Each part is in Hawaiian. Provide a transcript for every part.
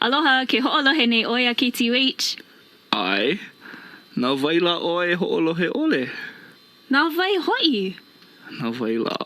Aloha, ke hoʻolohe nei ʻoe iā KTUH. ʻAe. Na wai lā ʻoe e hoʻolohe ʻole? Na wai hoʻi? Na wai lā?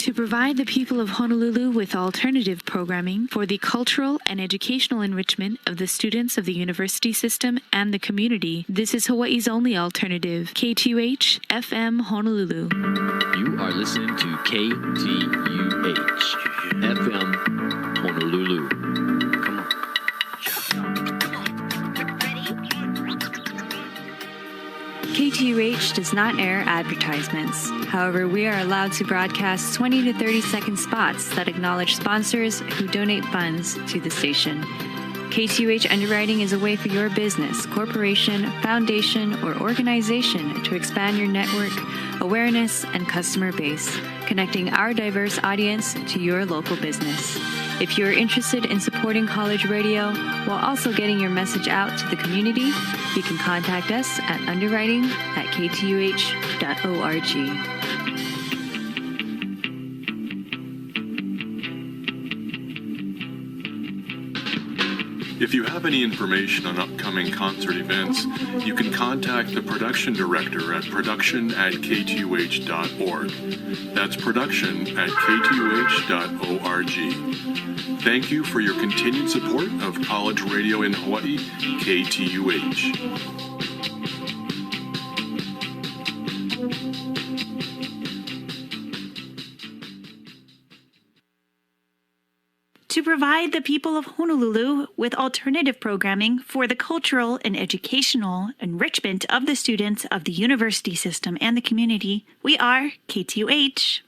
To provide the people of Honolulu with alternative programming for the cultural and educational enrichment of the students of the university system and the community, this is Hawaii's only alternative, KTUH FM Honolulu. You are listening to KTUH FM Honolulu. Come on. KTUH does not air advertisements. However, we are allowed to broadcast 20 to 30 second spots that acknowledge sponsors who donate funds to the station. KTUH underwriting is a way for your business, corporation, foundation, or organization to expand your network, awareness, and customer base, connecting our diverse audience to your local business. If you're interested in supporting college radio while also getting your message out to the community, you can contact us at underwriting at ktuh.org. If you have any information on upcoming concert events, you can contact the production director at production at ktuh.org. That's production at ktuh.org. Thank you for your continued support of College Radio in Hawaii, KTUH. To provide the people of Honolulu with alternative programming for the cultural and educational enrichment of the students of the university system and the community, we are KTUH.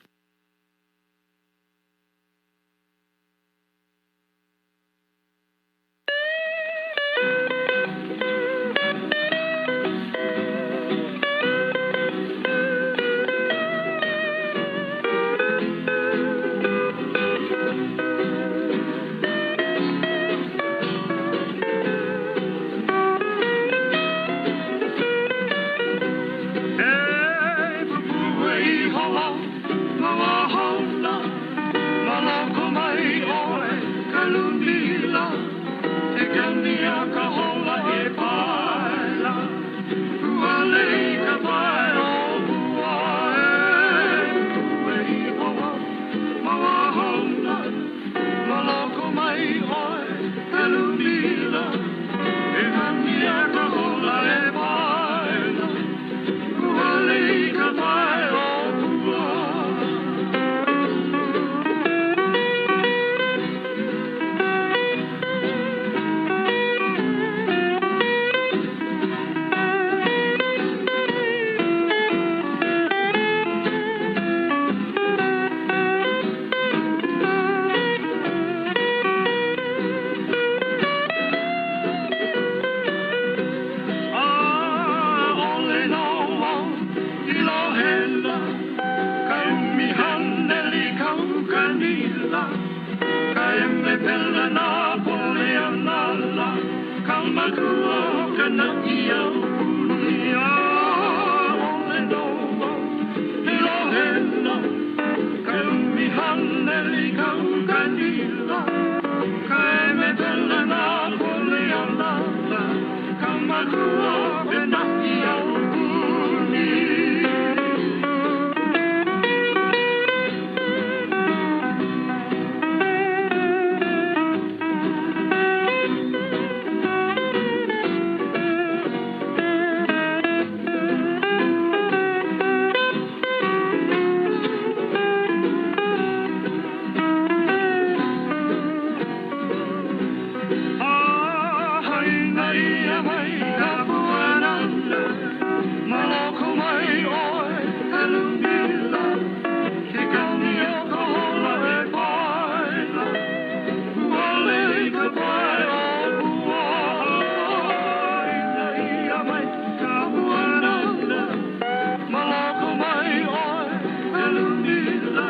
ila Ka eme pele nā poli a nā lā Ka makua o ka naʻi aupuni ʻAʻole nō wau e lohe no Ka ʻumi haneli kaukani lā Ka eme pele nā poli a nā lā Ka makua o ka naʻi aupuni. Haina ʻia mai ka puanana, ma loko mai ʻoe e Lumila, ke kani o ka hola e paena, ua lei ka pae o Pua. Haina ʻia mai ka puanana, ma loko mai ʻoe e Lumila,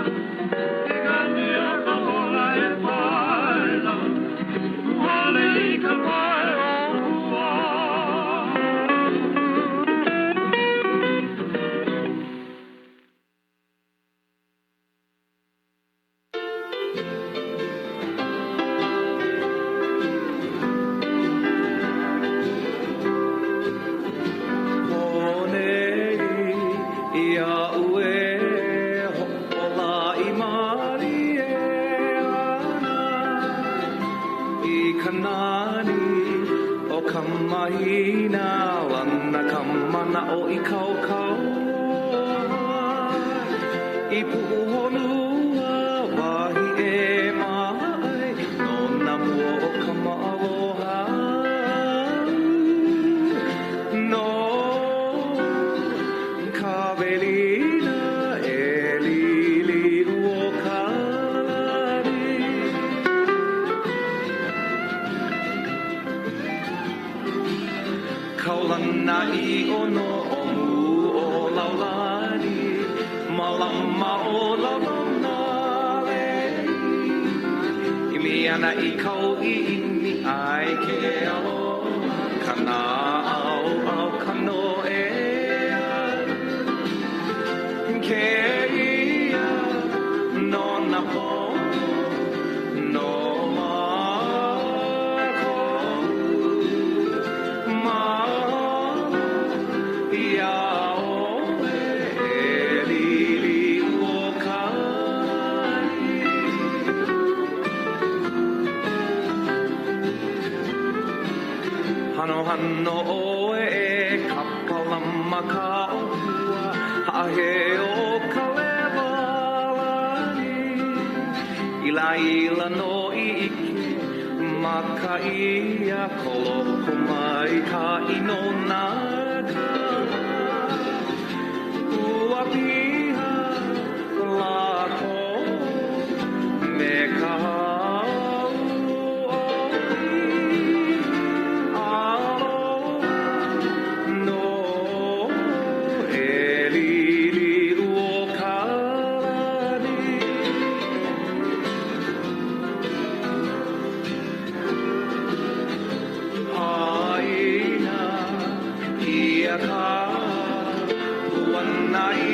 ke kani o ka hola e paena, ua lei ka pae o Pua. Pōnei iaʻu e hoʻolaʻi mālie ana i ka nani o ka mahina lana ka manaʻo i Kaukaoa i Puʻuhonua wahi e maʻa ai no nā mua o ka maʻaloha no ka welina e Liliʻuokalani. Kaulana ʻiʻo nō ʻo Mūʻolaulani, Mālama ʻo Laulaunalee. ʻImi ana i kāu ʻiʻini ʻae ke aloha, ka naʻauao, ka noʻeau. Kēia no nā pono no mākou. Mahalo iā ʻoe e Liliʻuokalani. Hanohano ʻoe e Kapālama ka ʻōhua, haʻaheo o ka lewa lani. I laila nō i ʻike maka ʻia ko loko maikaʻi no nā kala. Ua piha lākou me ka hauʻoli aloha nō e Liliʻuokalani. ʻĀina ʻia ka puana i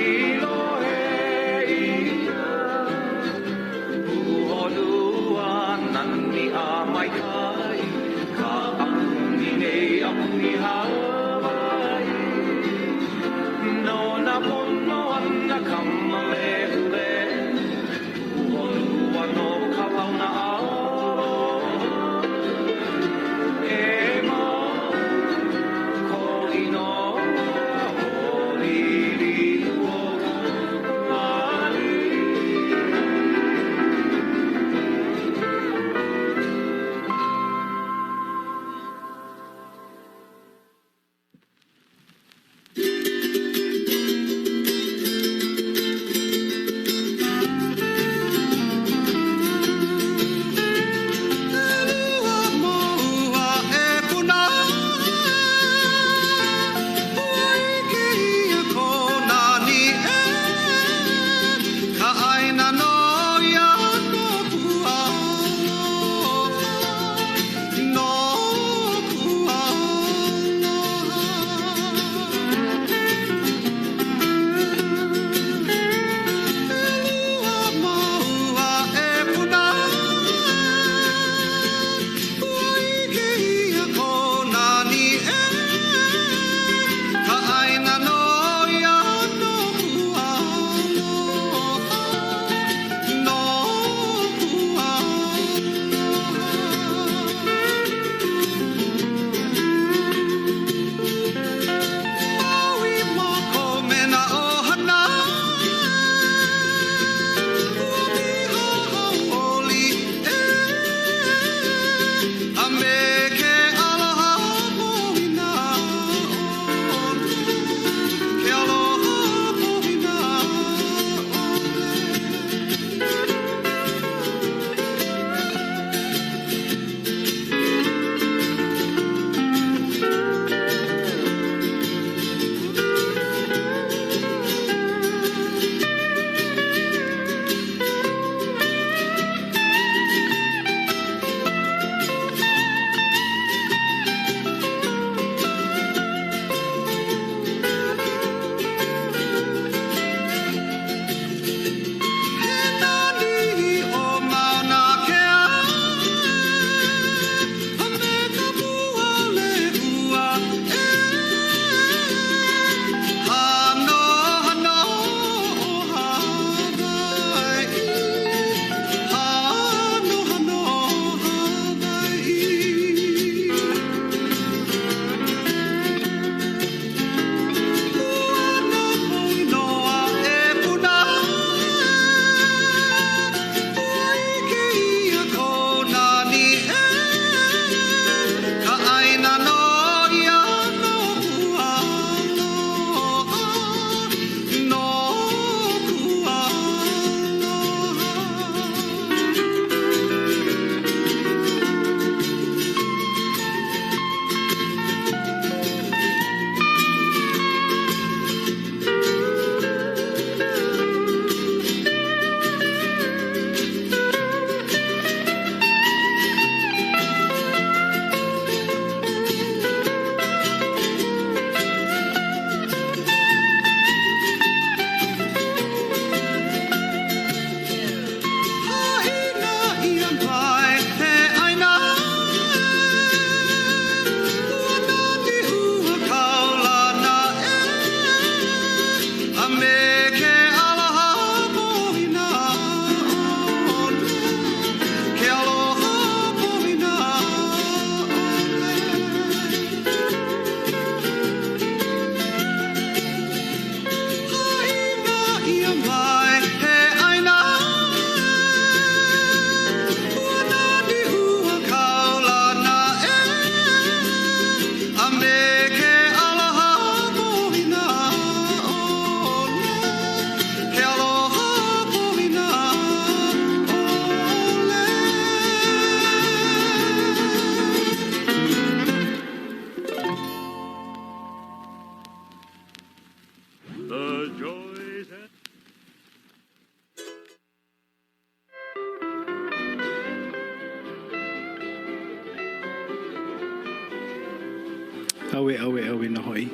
ʻAuē, ʻauē, ʻauē nō hoʻi.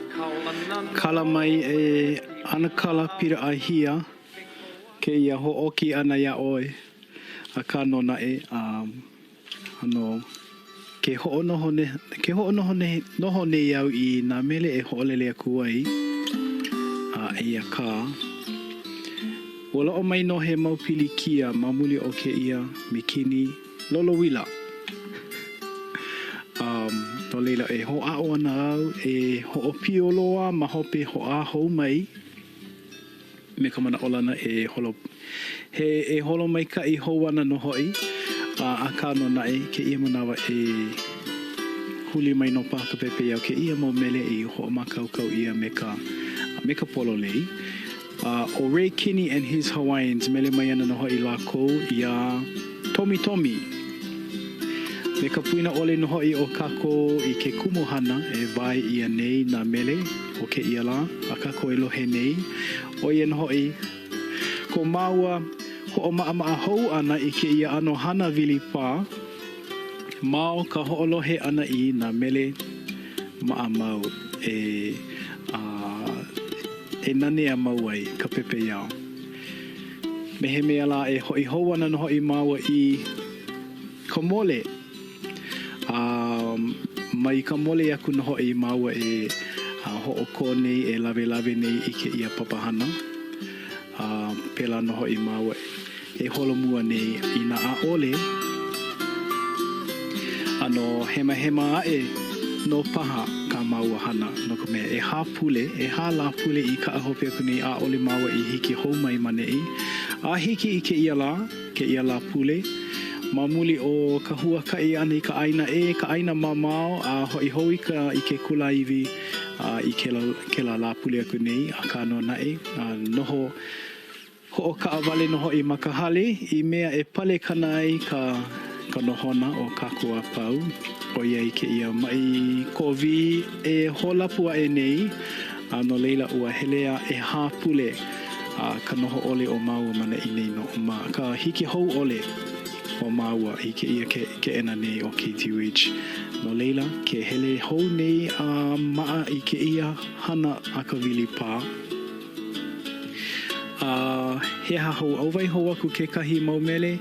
Kala mai e ʻAnakala Peter ʻAihia kēia hoʻōki ʻana iā ʻoe, akā nō naʻe, ʻano ke hoʻonoho ke hoʻonoho noho nei au i nā mele e hoʻolele aku ai, a eia kā, ua loaʻa mai nō he mau pilikia ma muli o kēia mīkini lolouila. Um, no laila, e hoʻāʻo ana au e hoʻopio loa ma hope hoʻā hou mai me ka manaʻolana e holo he e holo maikaʻi hou ana nō hoʻi, a akā nō naʻe kēia manawa e huli mai nō paha ka pepeiao kēia mau mele i hoʻomākaukau ʻia me ka me ka pololei. A ʻo Ray Kinney and His Hawaiians, mele mai ana nō hoʻi lākou iā Tomi Tomi. Me ka poina ʻole nō hoʻi o kākou i ke kumuhana e wae ʻia nei nā mele o kēia lā a kākou e lohe nei, ʻo ia nō hoʻi ko māua hoʻomaʻamaʻa hou ʻana i kēia ʻano hana wili pā ma o ka hoʻolohe ʻana i nā mele maʻamau e e nanea mau ai ka pepeiao. Me he mea lā e hoʻi hou ana nō hoʻi māua i ka mole, a mai ka mole aku nō hoʻi māua e hoʻokō nei, e lawelawe nei i kēia papahana, a pēlā nō hoʻi māua e holomua nei inā ʻaʻole, ʻano hemahema aʻe nō paha kā māua hana, no ka mea, ʻehā pule, ʻehā lā pule i kaʻa hope aku nei ʻaʻole māua i hiki hou mai ma neʻi, a hiki i kēia lā, kēia lā pule, ma muli o ka huakaʻi ʻana i ka ʻāina ʻē, ka ʻāina mamao, a hoʻi hou i ka i ke kulāiwi a i kēlā, kēlā lā pule aku nei, akā nō naʻe, a noho Hoʻokaʻawale nō hoʻi ma ka hale i mea e palekana ai ka ka nohona o kākou a pau, ʻoiai kēia maʻi kōwī e hōlapu aʻe nei, a no laila ua hele a ʻehā pule a ka noho ʻole o māua ma neʻi nei nō ma ka hiki hou ʻole o māua i kēia ke keʻena nei ʻo KTUH. No laila, ke hele hou nei a maʻa i kēia hana a ka wili pā. A he aha hou? ʻAuwae hou aku kekahi mau mele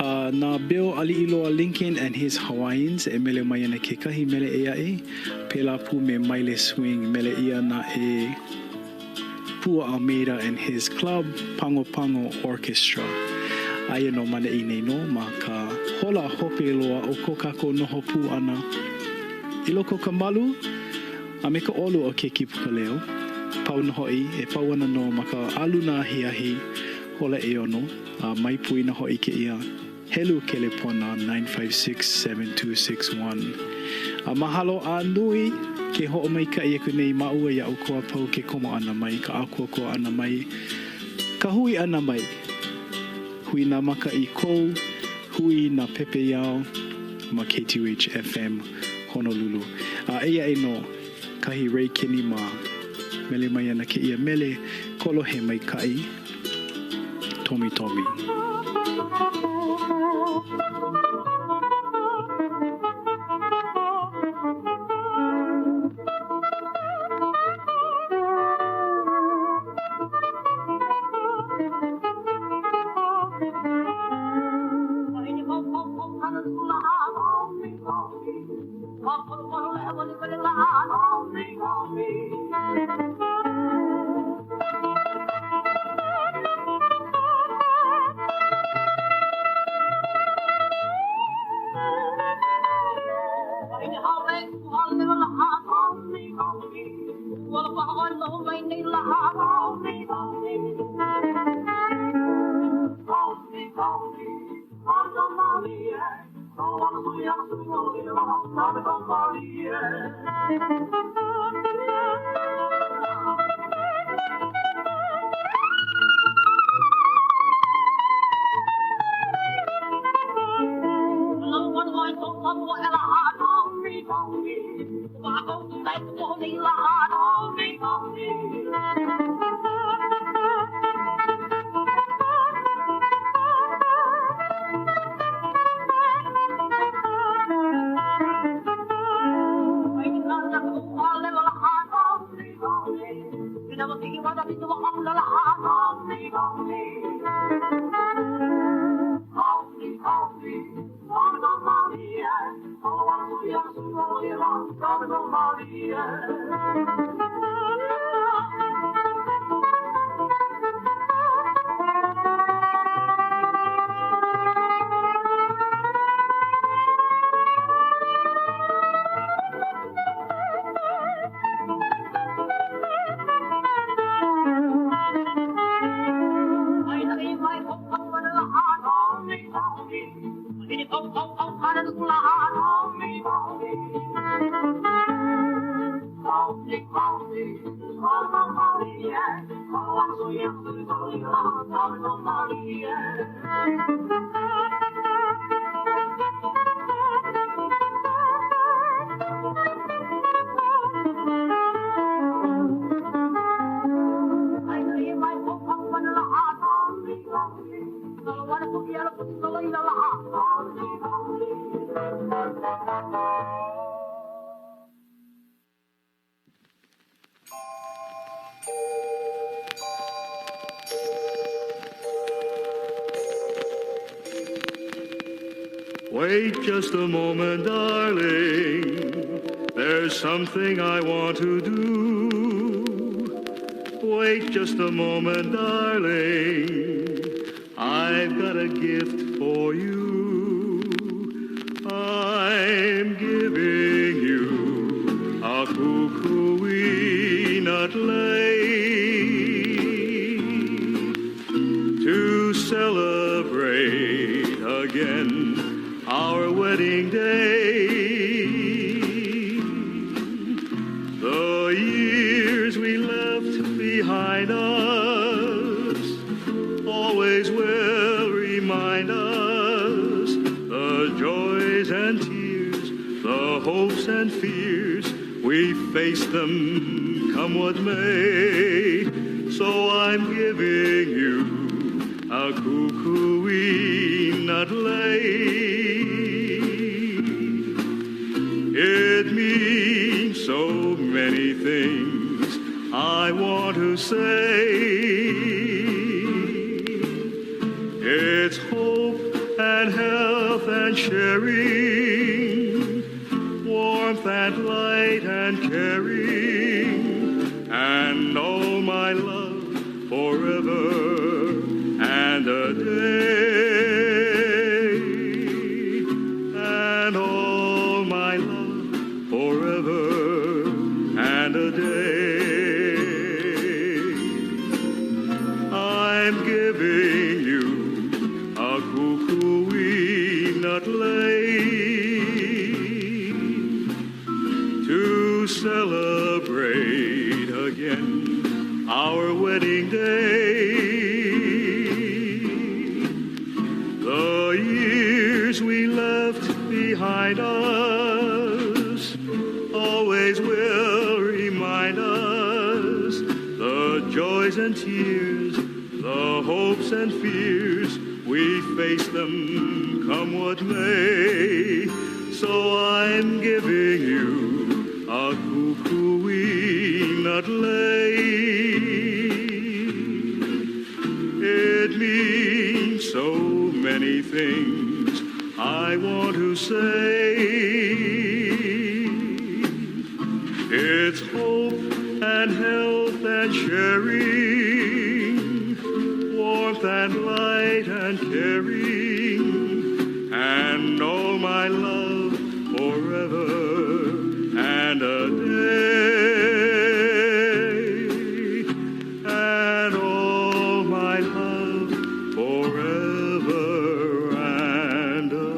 a na Bill Aliʻiloa Lincoln and His Hawaiians e mele mai ana kekahi mele ʻē aʻe, pēlā pū me Maile Swing, mele ʻia na e Pua Almeida and His Club Pago Pago Orchestra. Aia nō ma neʻi nei nō ma ka hola hope loa o ko kākou noho pū ʻana i loko o ka malu. A me ka ʻolu o ke kīpuka leo, pau nō hoʻi, e pau ana nō ma ka ʻāluna ahiahi hola ʻeono, a mai poina hoʻi kēia helu kelepona 956-7261. A mahalo a nui ke hoʻomaikaʻi aku nei māua iā ʻoukou a pau ke komo ʻana mai, ka ʻākoakoa ʻana mai, ka hui ʻana mai. Hui nā maka i kou, hui nā pepeiao ma KTUH FM. Honolulu. A eia aʻe nō kahi Ray Kinney mā. Mele mai ana kēia mele kolohe maikaʻi, Tomi Tomi. Wait just a moment, darling. There's something I want to do. Wait just a moment, darling. I've got a gift for you. I'm giving you a kukui nut lei to celebrate again our wedding day. The years we left behind us always will remind us the joys and tears, the hopes and fears. We face them come what may. So I'm giving you a kukui nut lei. It means so many things I want to say. It's hope and health and sharing, warmth and light and caring, and all my love forever and a day. And all my love forever and a day. I'm giving you a kukui nut lei to celebrate again our wedding day. The years we left behind us always will remind us the joys and tears, the hopes and fears. We face them come what may. So I'm giving you a kukui nut lei. It means so many things I want to say. It's hope and health and sharing, warmth and light and caring, and all my love forever and a day. And all my love forever and a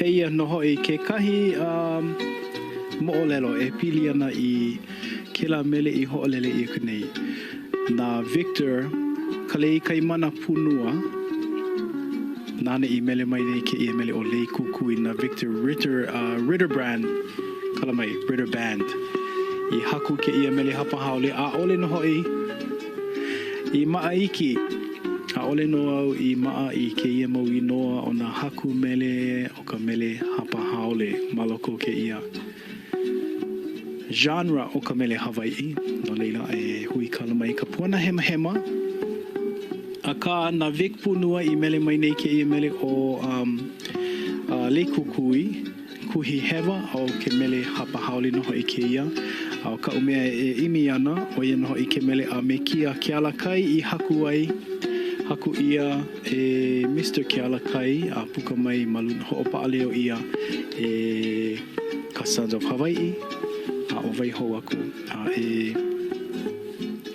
Eia nō hoʻi kekahi um, moʻolelo e pili ana i kēlā mele i hoʻolele ʻia aku nei. Na Victor Kalei Kaimana Pūnua nāna i mele mai nei kēia mele ʻo Lei Kukui na Victor Ritter, uh, Ritterbrand, kala mai, Ritterband. i haku kēia mele hapa haole, ʻaʻole nō hoʻi i maʻa iki. ʻAʻole nō au i maʻa i kēia mau inoa o nā haku mele o ka mele hapa haole ma loko o kēia genre o ka mele Hawaiʻi. No laila, e huikala mai ka puana hemahema. Akā, na Vic Pūnua i mele mai nei kēia mele ʻo um, uh, Lei Kukui. Kuhi hewa, a ʻo ke mele hapa haole nō hoʻi kēia. A ʻo kaʻu mea e ʻimi ana, ʻo ia nō hoʻi ke mele a Mekia Kealakai i haku ai, haku ʻia e Mister Kealakai a puka mai ma luna hoʻopaʻaleo ʻia e ka Sons of Hawaiʻi, a ʻo wai hou aku, a e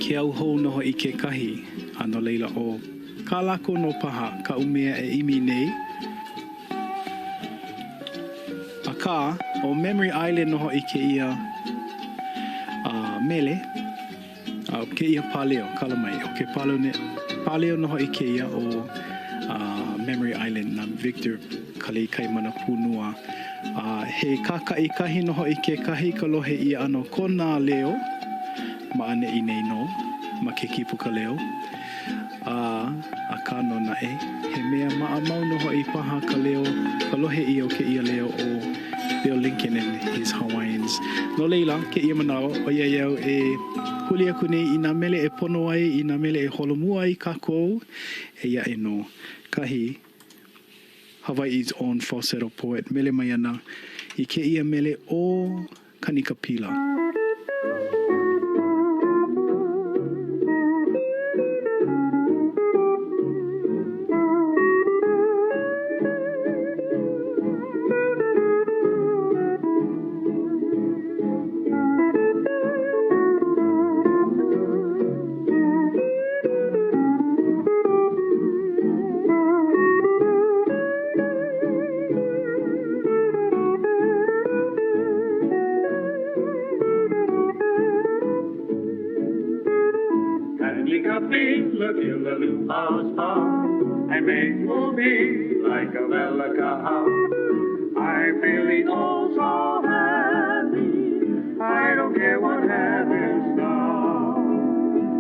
Keauhou nō hoʻi kekahi, a no laila ʻo kā lākou nō paha kaʻu mea e ʻimi nei. Akā, ʻo Memory Island nō hoʻi kēia mele, a ʻo kēia pāleo, kala mai, ʻo ke pāleo, pāleo nō hoʻi kēia ʻo Memory Island na Victor Kalei Kaimana Pūnua. A he kākaʻikahi nō hoʻi kekahi ka lohe ʻia ʻana o kona leo ma ʻaneʻi nei nō, ma ke kīpuka leo. A, akā nō naʻe, he mea maʻamau nō hoʻi paha ka leo, ka lohe ʻia o kēia leo o Bill Lincoln and his Hawaiians. No laila, kēia manawa, ʻoiai au e huli aku nei i nā mele e pono ai, i nā mele e holomua ai kākou, eia aʻe nō kahi Hawaiʻi's own falsetto poet mele mai ana i kēia mele ʻo Kanikapila. Kanikapila till the luau's pau and make whoopee like a wela ka hau. I'm feeling oh so happy. I don't care what happens now.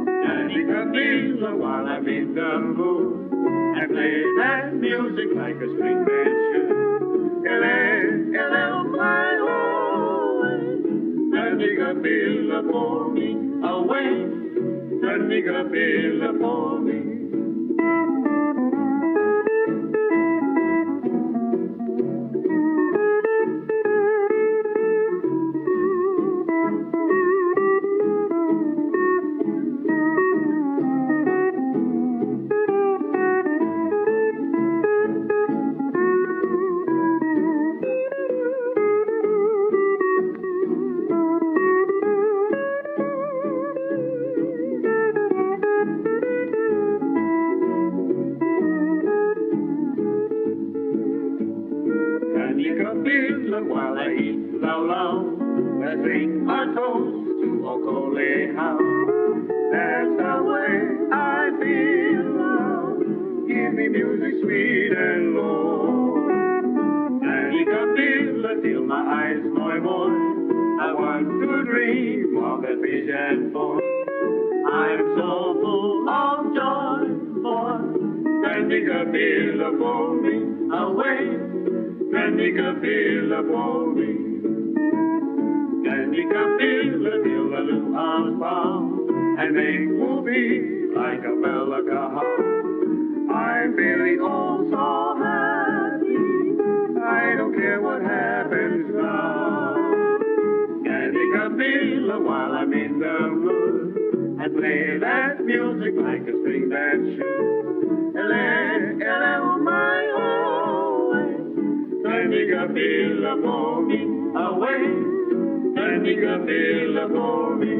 Kanikapila while I'm in the mood and play that music like a string band should. Ele, ele, my own. Kanikapila for me away. Kanikapila for me. Kanikapila while I eat laulau. Let's drink our toast to Okolehao. That's the way I feel now. Give me music sweet and low. Kanikapila till my eyes moe moe. I want to dream of that fish and poi. I'm so full of joy, boy. Kanikapila for me away. Kanikapila for me. Kanikapila till the luau's pau and make whoopee like a wela ka hau. I'm feeling oh so happy. I don't care what happens now. Kanikapila while I'm in the mood and play that music like a string band should. Ele, ele, oh my, oh, Kanikapila for me away. Kanikapila for me.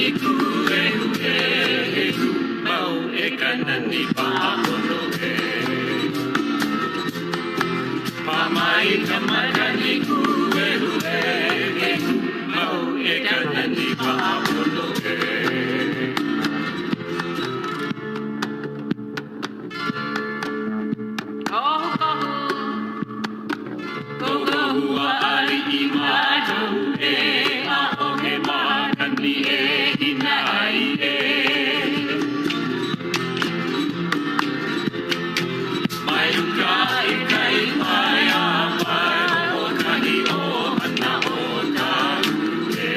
makani kūehu e He kū mau e ka nani paʻa pono e Pā mai ka makani kūehu e He kū mau e ka nani paʻa pono e Kohu, kohu. Kohu aliʻi mākou e ʻAʻohe makani e hina ai e Mai uka i kai pae a pae hoʻokahi ʻohana o kaʻu e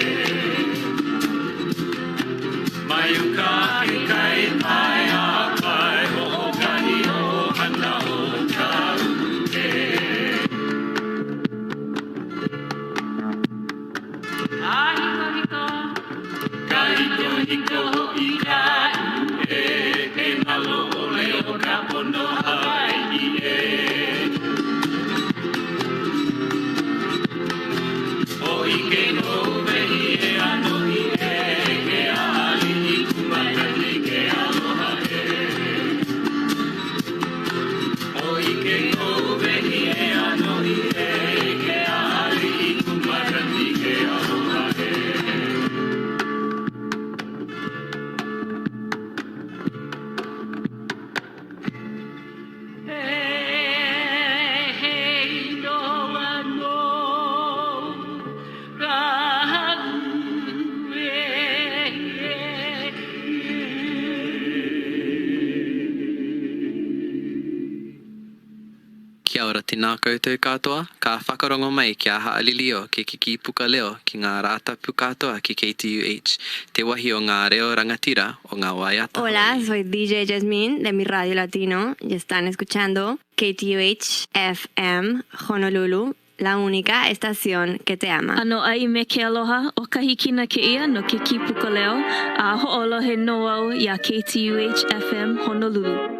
Mai uka i kai pae a pae hoʻokahi ʻohana o kaʻu e Kahiko, hiko. Ka hiko hiko hoʻi kaʻu e He nalo ʻole o ka pono Hawaiʻi e Hōʻike kou wehi e ʻanoʻi e Ke ʻAʻaliʻi kū makani ke aloha e Hōʻike kou wehi e ʻanoʻi e Ke ʻAʻaliʻi kū makani ke aloha e Hey, no, no, Kia ora tēnā koutou katoa, ka whakarongo mai kia haʻalilio ke kiki puka leo ki ngā rātapu katoa ki KTUH, te wahi o ngā reo rangatira o ngā waiata. Hola, soy DJ Jasmine de mi radio latino y están escuchando KTUH FM Honolulu, la única estación que te ama. ʻAno ʻai me ke aloha, ʻo ka hikina kēia no ke kīpuka leo, a hoʻolohe nō au iā KTUH FM Honolulu.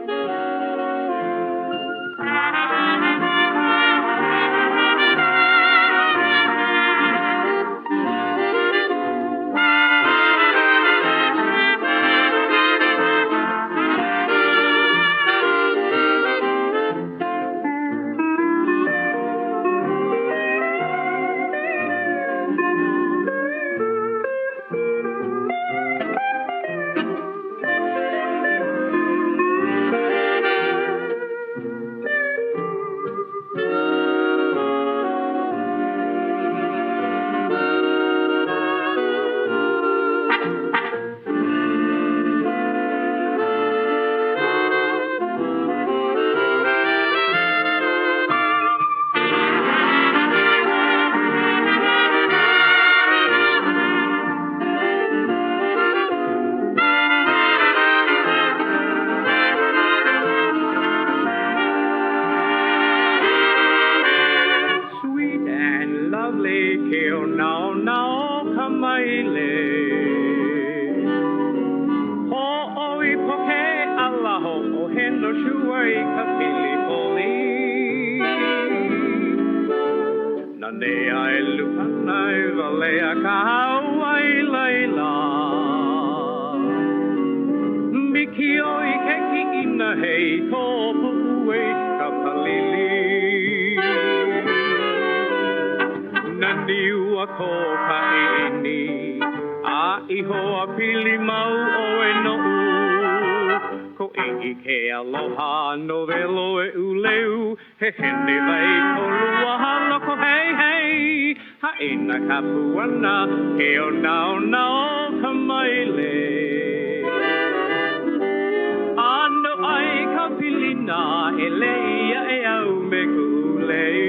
Sweet and lovely keo nao nao ka maile Ho'oi poke ala ho'oheno shua i ka pili poli Na nea e lupana e walea ka haua i laila Mikio i ke ki'ina hei ko pu'ue i ka palili Nani ua kō ka ʻiʻini A iho a pili mau ʻoe noʻu Koʻi i ke aloha nowelo e ʻūleu He hene wai kolua loko hey hey Haʻina ka puana ke onaona o ka maile ʻAno ʻai ka pilina e lei aʻe au me kuʻu lei.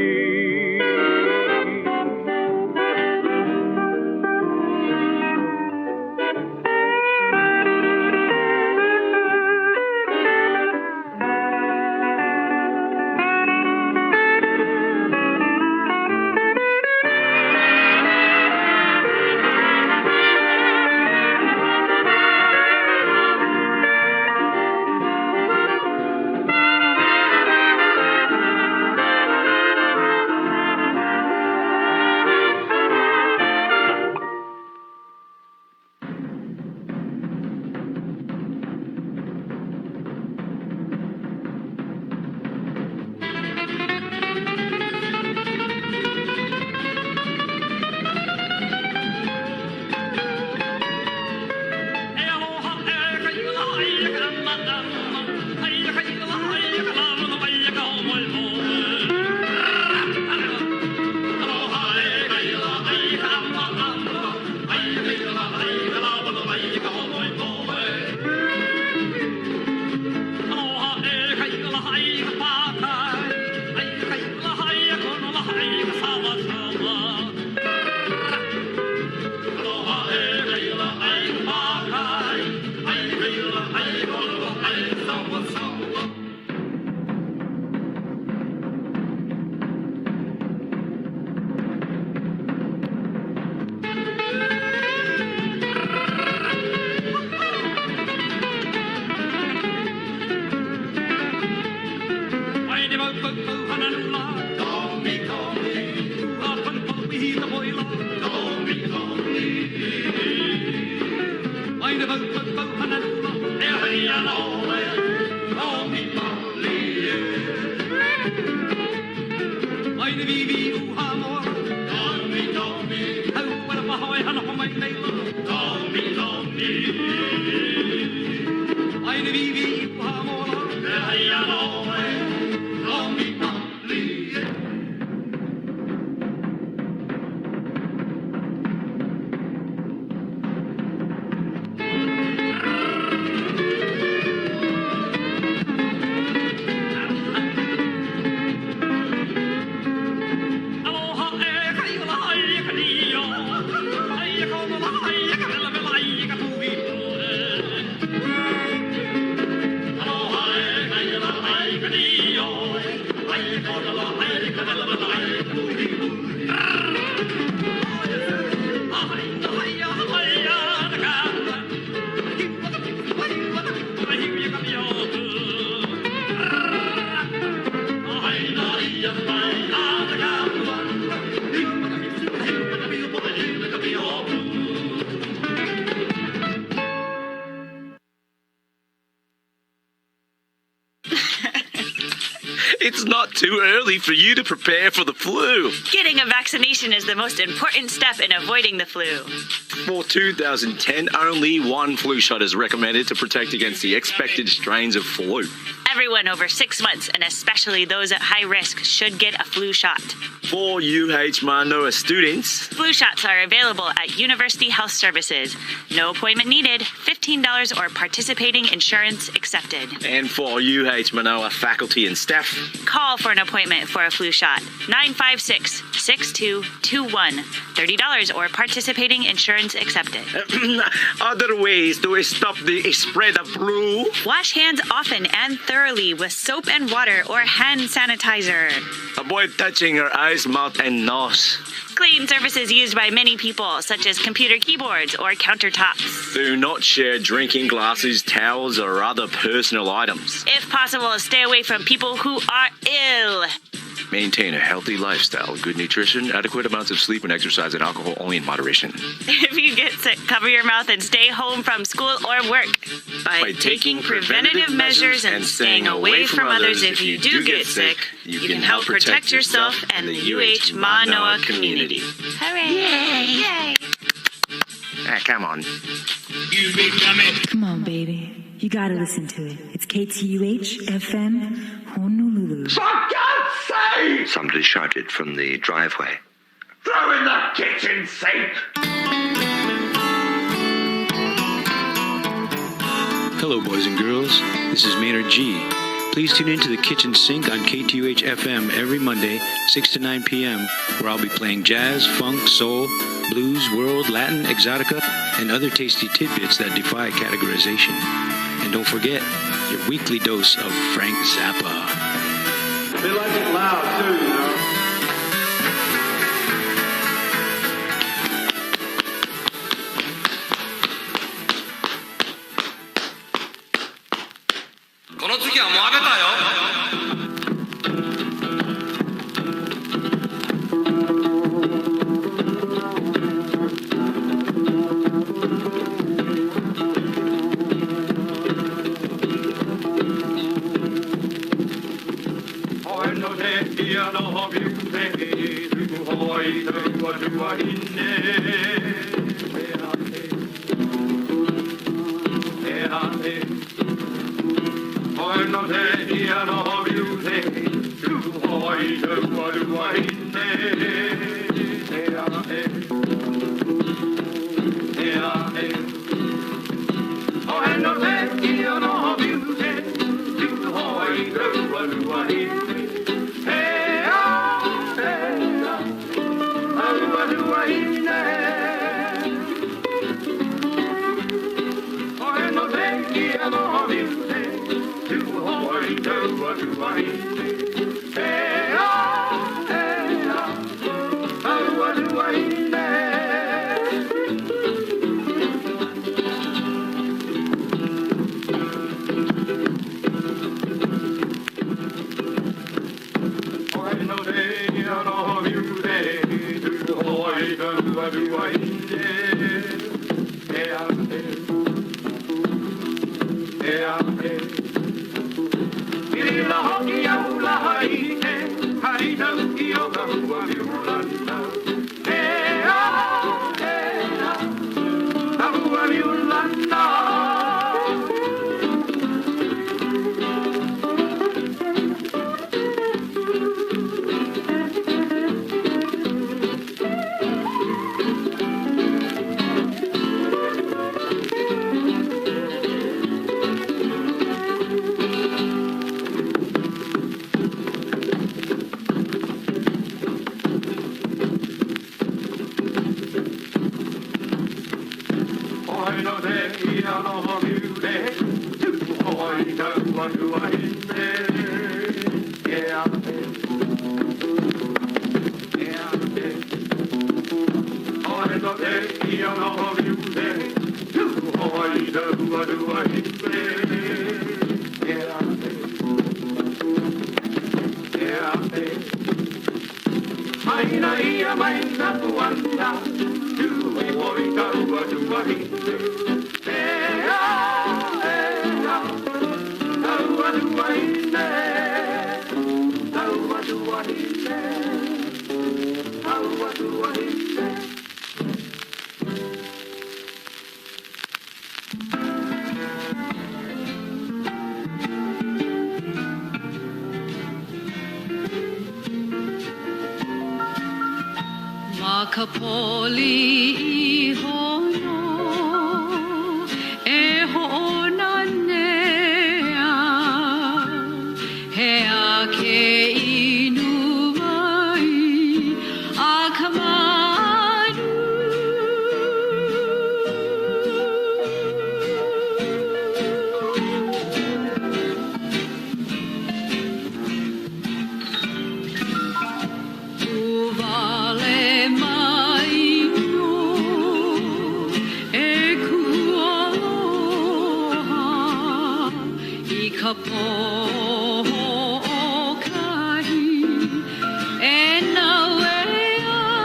It's not too early for you to prepare for the flu. Getting a vaccination is the most important step in avoiding the flu. For 2010, only one flu shot is recommended to protect against the expected strains of flu. Everyone over six months, and especially those at high risk, should get a flu shot. For UH Manoa students, Flu shots are available at University Health Services. No appointment needed, $15 or participating insurance accepted. and for UH Manoa faculty and staff, Call for an appointment for a flu shot. 956 6221. $30 or participating insurance accepted. other ways to stop the spread of flu. Wash hands often and thoroughly with soap and water or hand sanitizer. Avoid touching your eyes, mouth, and nose. Clean surfaces used by many people, such as computer keyboards or countertops. Do not share drinking glasses, towels, or other personal items. If possible, stay away from people who are ill. Maintain a healthy lifestyle, good nutrition, adequate amounts of sleep and exercise, and alcohol only in moderation. If you get sick, cover your mouth and stay home from school or work. By, taking preventative measures and staying away from others if you do get sick, you can help protect yourself and the UH Manoa community. Hooray! Yay! Ah, come on. Come on, baby. You gotta listen to it. It's KTUH FM Honolulu. For God's sake! Somebody shouted from the driveway. Throw in the kitchen sink! Hello, boys and girls. This is Maynard G. Please tune in to the Kitchen Sink on KTUH FM every Monday, 6 to 9 p.m., where I'll be playing jazz, funk, soul, blues, world, Latin, exotica, and other tasty tidbits that defy categorization. And don't forget your weekly dose of Frank Zappa. They like it loud too, you know. ua duahine. Ea e, ea e. Pili la hoki au la haine, haina uki o ka hua miulana. Ea, ea, ka hua miulana. Oi no te ia no miule, tu oi ka ua duahine. Ea e, ea e. Oi no te ia no miule, tu oi ka ua duahine. Ea e, ea e. Maina ia maina puana, tu oi ka ua duahine. Ea, ea, ka ua duahine. Ka ua duahine. Ka ua duahine. Ma ka poli iho nō e hoʻonanea, he ake inu mai a ka manu. Uwale mai nō e kualoha i ka poho'okahi e naue ai.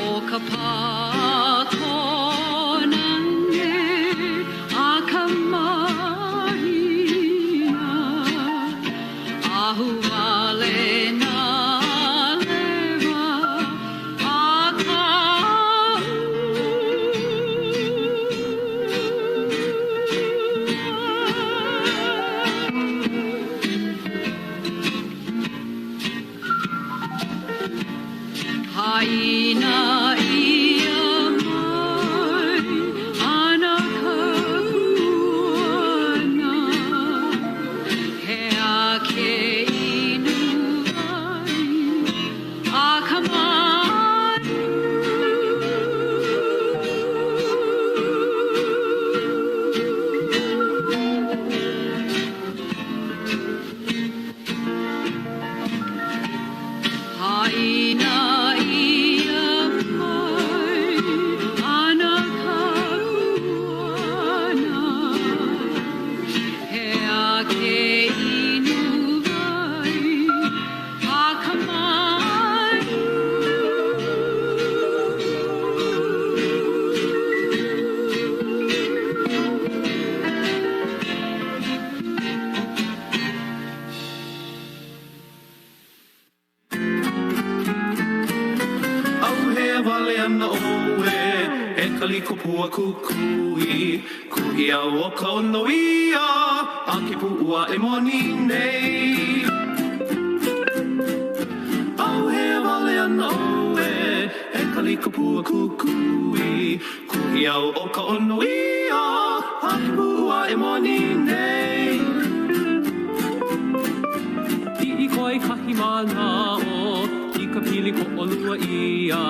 O ka pākonane a ka mahina, ahuwale nā lewa a ka Haina ia mai ana ka kuana, he ake inu ai a ka manu. Haina ia mai ana ka kuana, he ake inu mai a ka manu. ʻAuhea wale ana ʻoe e ka liko pua kukui, Kuhi au o ka ʻono ia a ke puʻua e moni nei. ʻAuhea wale ana ʻoe e ka liko pua kukui, Kuhi au o ka ʻono ia a ke puʻua e moni nei. Piʻikoi kahi manaʻo i ka pili koʻolua ʻia.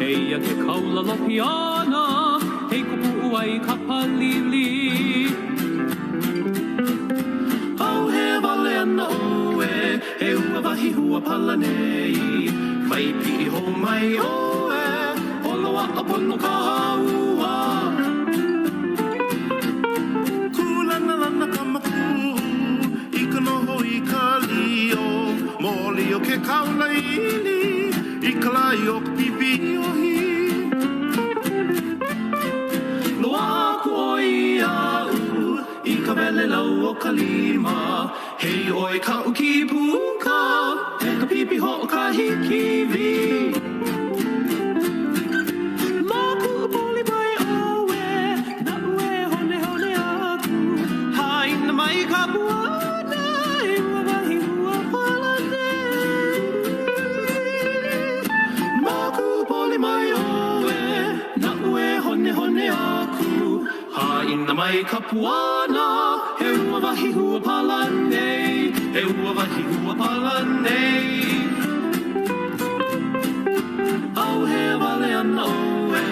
Eia ke kaula lopiana, hei ko puʻuwai ka palili. ʻAuhea wale ana ʻoe e ua wahi hua pala nei. Mai piʻi hou mai ʻoe, o loaʻa pono kāua. kaula ʻili i ka lae o ka Pipiʻohi. Loaʻa aku ʻoe iaʻu i ka welelau o ka lima. Hei ʻoe kaʻu kīpuka, e ka pipi hoʻokahi kiwi. Ma kuʻu poli mai ʻoe, naʻu e honehone aku. Haʻina mai ka puana i ua wahi hua pala nei. Ma kuʻu poli mai ʻoe, naʻu e honehone aku. Haʻina mai ka puana, he ua wahi hua pala nei, he ua wahi hua pala nei. ʻAuhea wale ana ʻoe.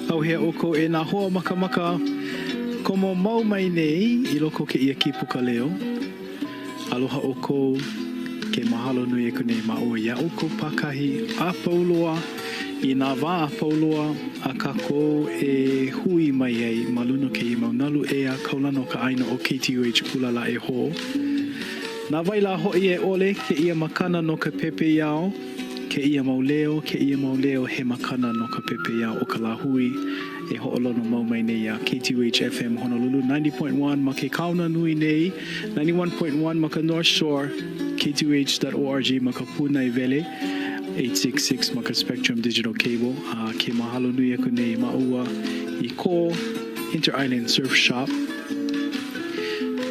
ʻAuhea ʻoukou e nā hoa makamaka komo mau mai nei i loko o kēia kīpuka leo. Aloha ʻoukou, ke mahalo nui aku nei māua iā ʻoukou pākahi a pau loa i nā wā a pau loa a kākou e hui mai ai ma luna o kēia mau nalu ʻea kaulana o ka ʻāina ʻo KTUH ʻUlalaʻeho. Na wai lā hoʻi e ʻole kēia makana no ka pepeiao? Kēia mau leo, kēia mau leo he makana no ka pepeiao o ka lāhui e hoʻolono mau mai nei iā KTUH FM Honolulu 90.1 ma ke kaona nui nei, 91.1 ma ka North Shore, KTUH.org ma ka pūnaewele, 866 ma ka Spectrum Digital Cable. A ke mahalo nui aku nei māua i ko Inter-Island Surf Shop.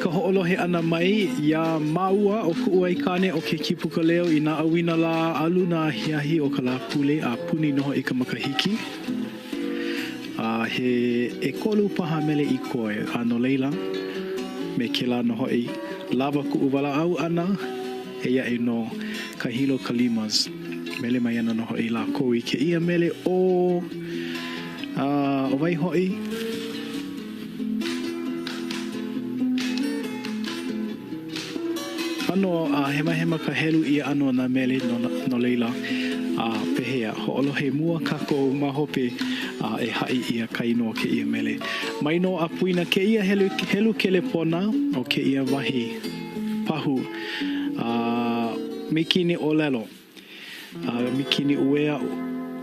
Ka hoʻolohe ʻana mai iā māua ʻo kuʻu aikāne ʻo ke Kīpuka Leo i nā ʻauinalā a luna ahiahi o ka Lāpule a puni nō hoʻi ka makahiki. A he ʻekolu paha mele i koe, a no laila, me kēlā nō hoʻi, lawa kuʻu walaʻau ʻana, eia aʻe nō ka Hilo Kalimas. Mele mai ana nō hoʻi lākou i kēia mele ʻo, a, ʻo wai hoʻi? ʻAno a hemahema ka helu ʻia ʻana o nā mele no, no laila, a pehea, hoʻolohe mua kākou ma hope a e haʻi ʻia ka inoa o kēia mele. Mai nō a poina kēia helu, helu kelepona o kēia wahi pahu a mīkini ʻōlelo. A mīkini uea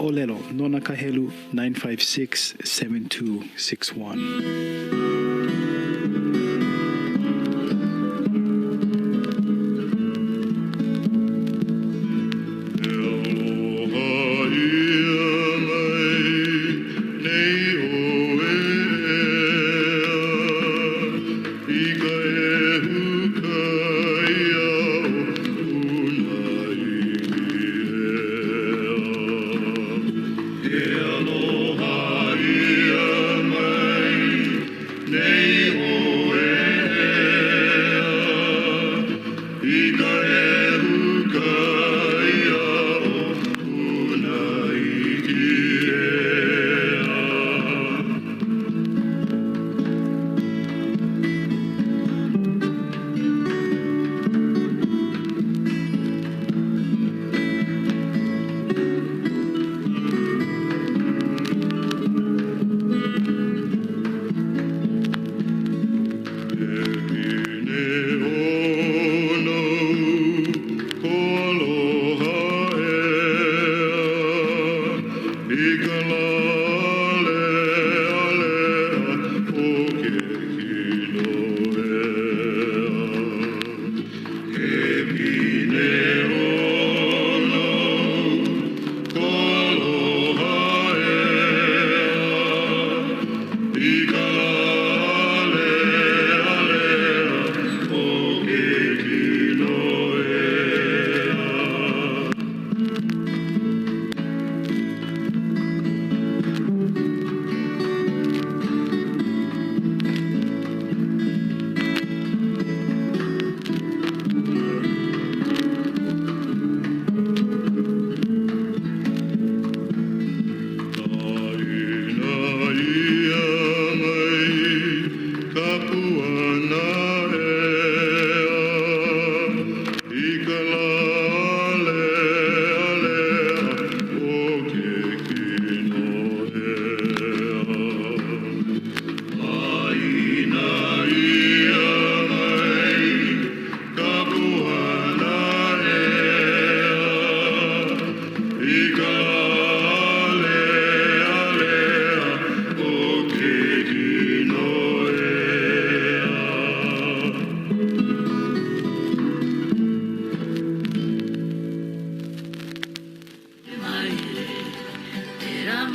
ʻōlelo nona ka helu 956 7261.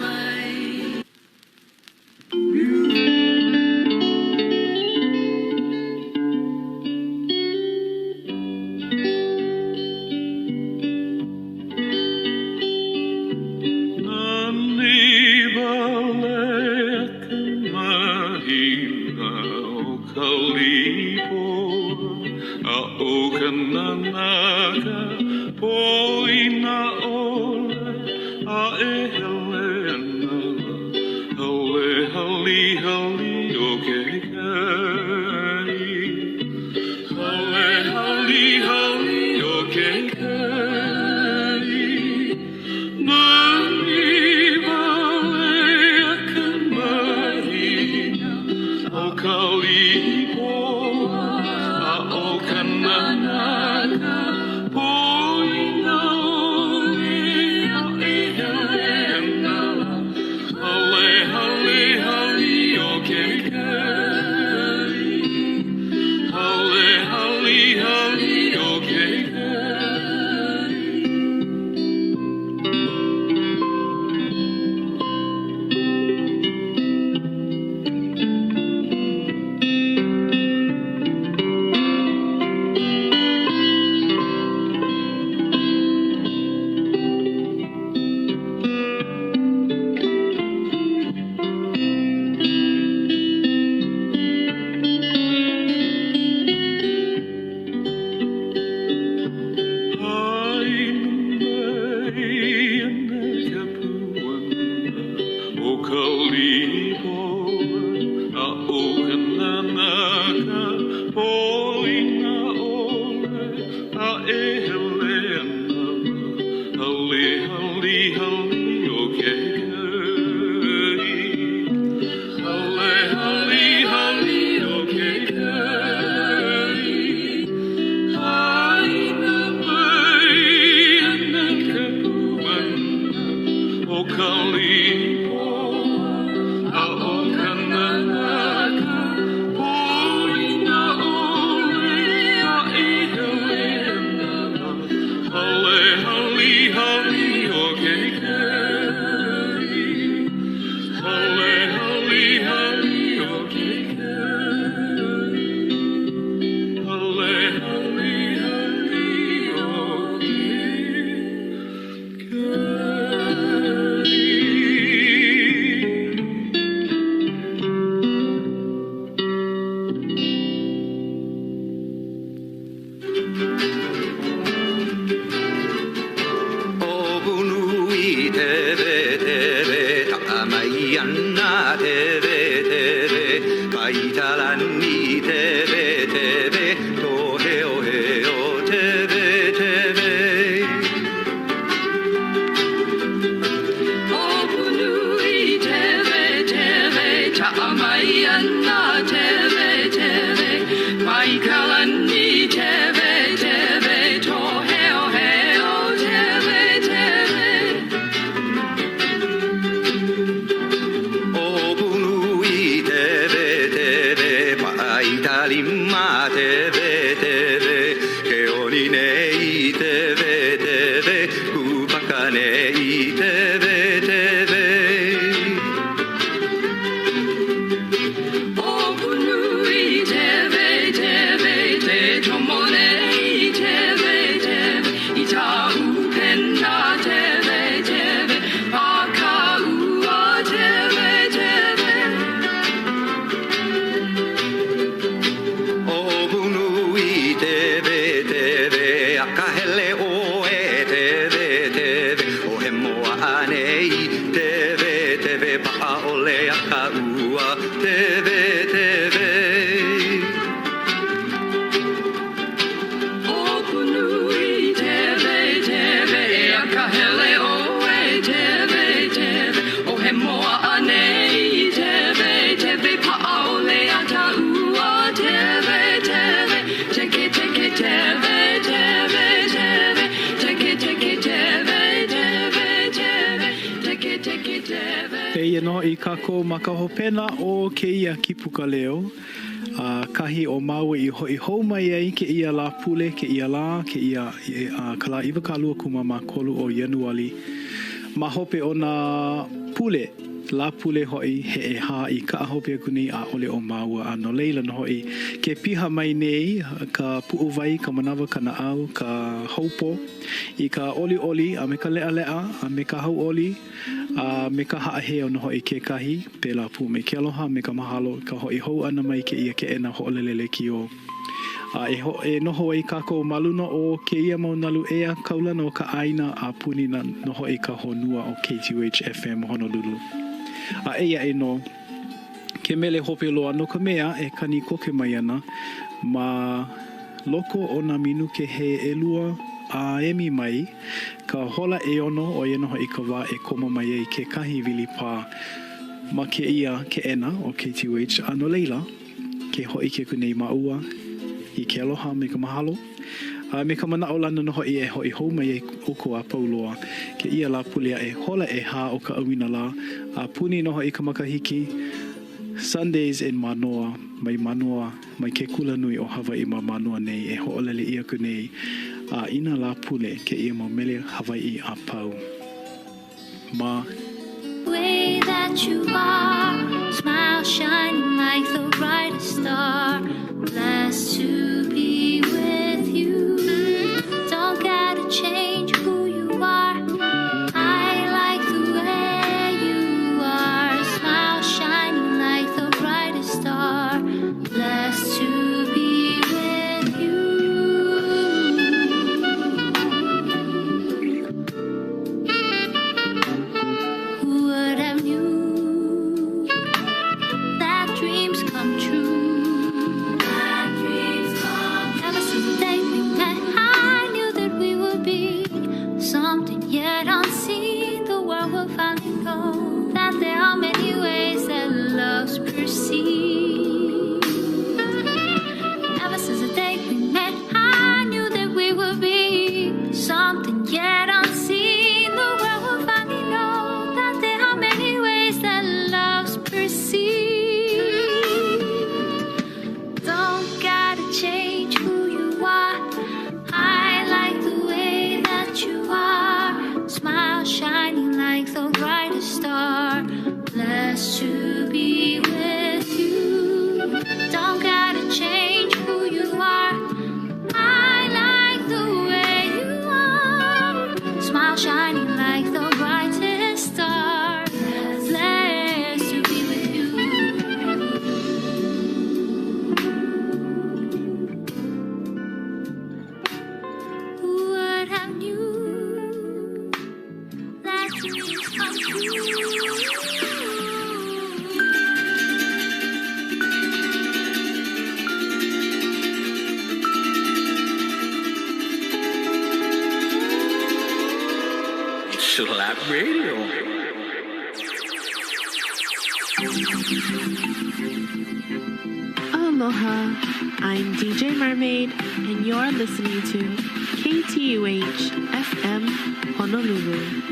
mai. Nani wale a ka mahina o ka lipo A ʻo ka nanaka poina ʻole A e hele ana lā Hale halihali o ke kai Hale halihali o ke kai Nani wale a ka mahina o ka lipo A ʻo ka nanaka poina ʻole A e hele ana lā Hale halihali o ke kai Hale halihali o ke kai. Haina mai ana ka puana o ka lipo A ʻo ka nanaka poina ʻole A e hele ana lā Hale halihali o ke kai Hale halihali o ke kai Haina mai ana ka puana o ka lipo A ʻo ka nanaka poina ʻole A e hele ana lā Hale halihali o ke kai Hale halihali o ke kai Hale halihali o ke kai. ʻO Punui tewetewē taʻa mai ana tewetewē Paʻaikalani tewetewē Tōheoheo tewetewē. ʻO Punui tewetewē taʻa mai ana tewetewē Paʻaikalani tewetewē Tōheoheo tewetewē. ʻO Punui tewetewē paʻa i ka lima tewetewē Ke oli nei tewetewē Kūpaka nei tewetewē. ʻO Punui tewetewē ke komo nei tewetewē I ka ʻupena tewetewē Pā ka ua tewetewē. ʻO Punui tewetewē akahele ʻoe tewetewē O hemo a ʻaneʻi tewetewē Paʻa ʻole a ka ua tewetewē. ʻO Punui tewetewē akahele ʻoe tewetewē O hemo a ʻaneʻi tewetewē Paʻa ʻole a ka ua tewetewē Teke teke tewetewetewē Teke teke tewetewetewē Teke teke tewe. Eia nō hoʻi kākou ma ka hopena o kēia kīpuka leo, a kahi o māua i hoʻi hou mai ai kēia Lāpule, kēia lā, kēia ka lā 23 o Ianuali. Ma hope o nā. pule, Lāpule hoʻi, he ʻehā i kaʻa hope aku nei ʻaʻole o māua, a no laila nō hoʻi, ke piha mai nei ka puʻuwai, ka manawa, ka naʻau, ka houpo, i ka ʻoliʻoli a me ka leʻaleʻa a me ka hauʻoli a me ka haʻaheo nō hoʻi kekahi, pēlā pū me ke aloha me ka mahalo i ka hoʻi hou ʻana mai kēia keʻena hoʻolele lekiō. A e ho e noho ai kākou ma luna o kēia mau nalu ea kaulana o ka ʻāina a puni nō hoʻi ka honua o KTUH-FM Honolulu. A eia aʻe nō ke mele hope loa no ka mea e kani koke mai ana ma loko o nā minuke he ʻelua a emi mai ka hola ʻeono ʻo ia nō hoʻi ka wā e komo mai ai kekahi wilipā ma kēia keʻena o KTUH a no laila Ke hōʻike aku nei māua i ke aloha me ka mahalo, a me ka manaʻolana nō hoʻi e hoʻi hou mai ai ʻoukou a pau loa kēia Lāpule aʻe hola ʻehā o ka ʻauinalā, a puni nō hoʻi ka makahiki Sundays in Mānoa, mai Mānoa, mai ke Kulanui o Hawaiʻi ma Mānoa nei e hoʻolele ʻia aku nei a i nā Lāpule kēia mau mele Hawaiʻi a pau. Ma. Way that you are, smile shining like the brightest star. Blessed to be with you. Don't gotta change who you are. I like the way you are. Smile shining like the brightest star. Blessed to be with you. Who would have knew that dreams come true? That dreams come Ever since the day we met, I knew that we would be something yet unseen. The world will finally know that there are many ways that love's perceived. Ever since the day we met, I knew that we would be something yet unseen. The world will finally know that there are many ways that love's perceived. Don't gotta change who you are. I like the way that you are. Smile shining like the brightest star. Blessed to be with you. Don't gotta change who you are. I like the way you are. Smile shining like the brightest star. Blessed to be with you. Who would have knew that dreams come Slap Radio. Aloha, I'm DJ Mermaid, and you're listening to KTUH FM Honolulu.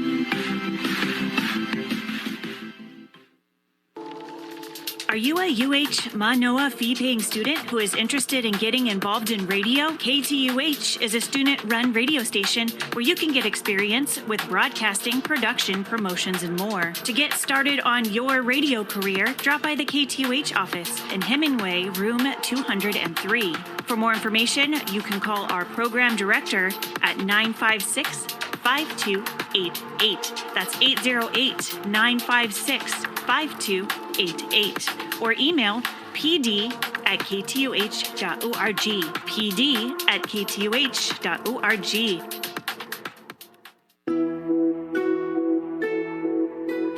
Are you a UH Manoa fee paying student who is interested in getting involved in radio? KTUH is a student run radio station where you can get experience with broadcasting, production, promotions, and more. To get started on your radio career, drop by the KTUH office in Hemingway, room 203. For more information, you can call our program director at 956 5288. That's 808 956 5288. Or email pd at ktuh.org. pd at ktuh.org.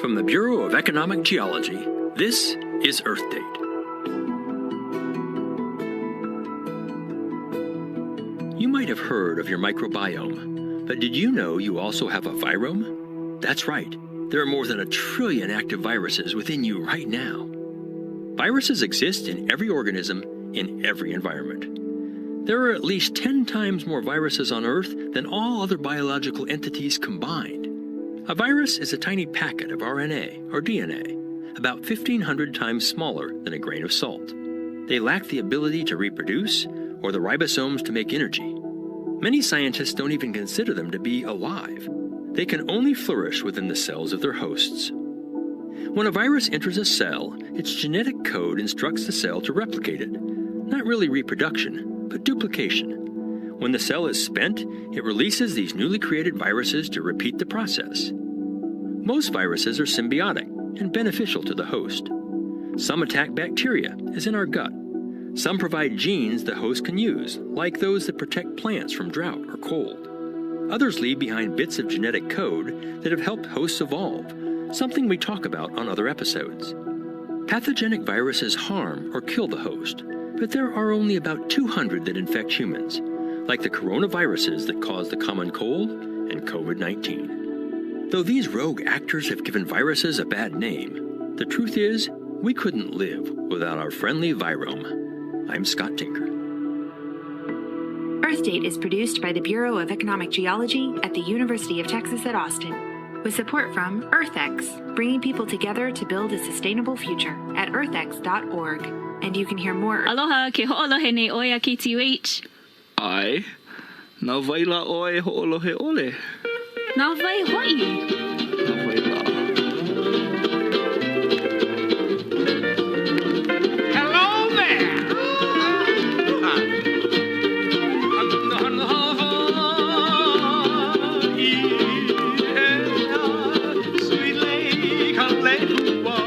From the Bureau of Economic Geology, this is Earth Date. You might have heard of your microbiome, but did you know you also have a virome? That's right. There are more than a trillion active viruses within you right now. Viruses exist in every organism, in every environment. There are at least 10 times more viruses on Earth than all other biological entities combined. A virus is a tiny packet of RNA or DNA, about 1,500 times smaller than a grain of salt. They lack the ability to reproduce or the ribosomes to make energy. Many scientists don't even consider them to be alive. They can only flourish within the cells of their hosts. When a virus enters a cell, its genetic code instructs the cell to replicate it. Not really reproduction, but duplication. When the cell is spent, it releases these newly created viruses to repeat the process. Most viruses are symbiotic and beneficial to the host. Some attack bacteria, as in our gut. Some provide genes the host can use, like those that protect plants from drought or cold. Others leave behind bits of genetic code that have helped hosts evolve, something we talk about on other episodes. Pathogenic viruses harm or kill the host, but there are only about 200 that infect humans, like the coronaviruses that cause the common cold and COVID 19. Though these rogue actors have given viruses a bad name, the truth is, we couldn't live without our friendly virome. I'm Scott Tinker. Earth Date is produced by the Bureau of Economic Geology at the University of Texas at Austin, with support from EarthX, bringing people together to build a sustainable future at earthx.org. And you can hear more. Aloha, ke hoʻolohe nei ʻoe iā KTUH. ʻAe. Na wai lā ʻoe e hoʻolohe ʻole? Na wai hoʻi? Na wai lā? Hello there! Sweet lei ka lehua.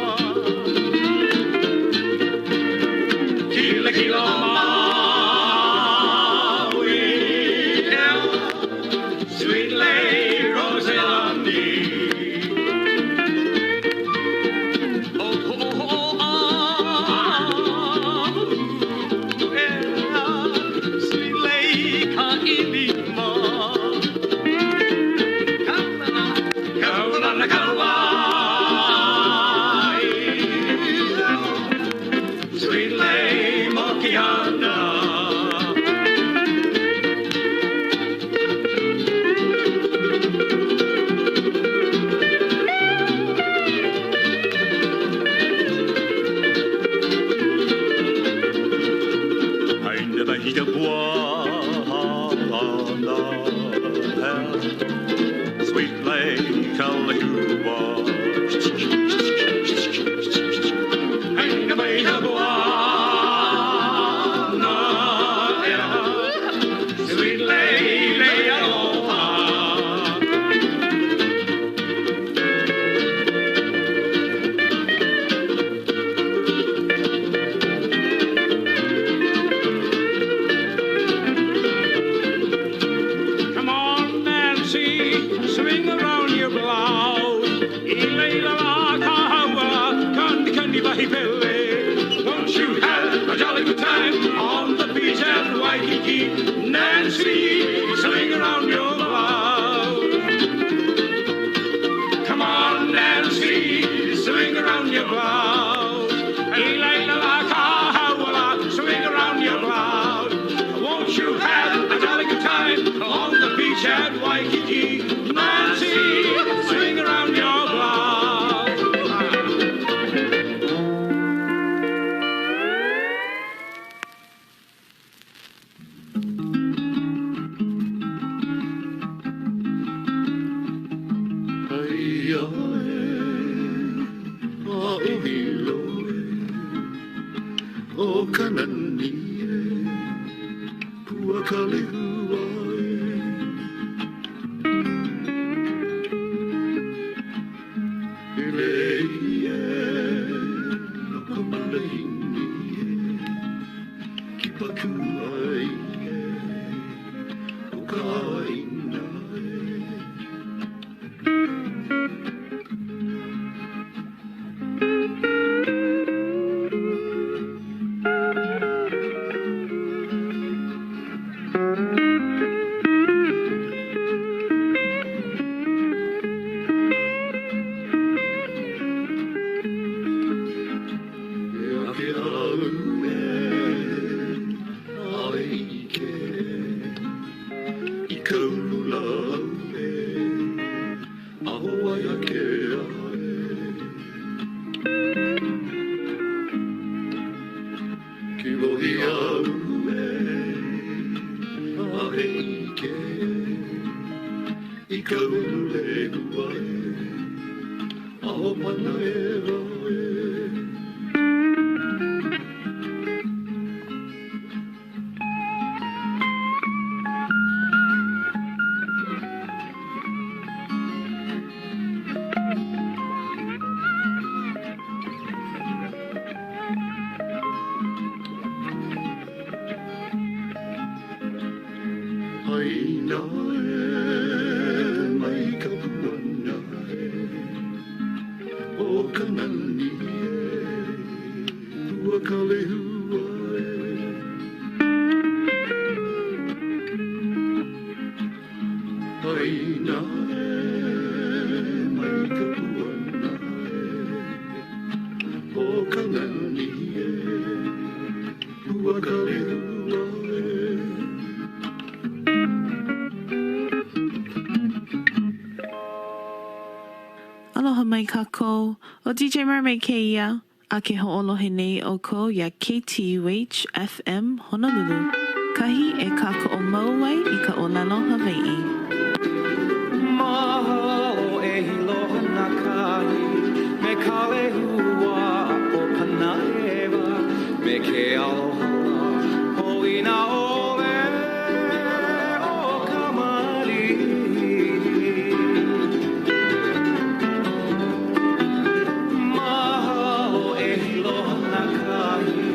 Kilakila Maui, sweet lei Roselani. Oh, oh, oh, ah, yeah, sweet lei ka ʻilima. Kaulana ka wai, sweet lei Mokiana. Aina mahi ka puana, sweet lei ka lehua. Aina mahi ka puana, sweet lei lei aloha. Come on, Nancy, swing around your blouse. Ilei la la ka haua, kandi kandi wahi pele. Won't you have a jolly good time on the beach at Waikiki? Nancy, swing around your blouse. Come on, Nancy, swing around your blouse. Ilei la la ka haua la, swing around your blouse. Won't you have a jolly good time on the beach at Waikiki? Nancy, swing around your blouse. Aia e, a o Hilo e, o ka nani e, pua ka lehua e. E lei e, no ka malihini e, kipaku ai e, o ka ʻāina e. E ake au e, a ʻAina e mai ka puana e O ka nani e Pua ka lehua e ʻAina e mai ka puana e O ka nani e Pua ka lehua e. Aloha mai kākou, ʻo DJ Mermaid kēia, a ke hoʻolohe nei ʻoukou iā KTUH FM Honolulu, kahi e kākoʻo mau ai i ka ʻōlelo Hawaiʻi. Mahalo e Hilo Hanakahi me ka lehua o Panaʻewa me ke aloha poina ʻole o ka malihini. Mahalo e Hilo Hanakahi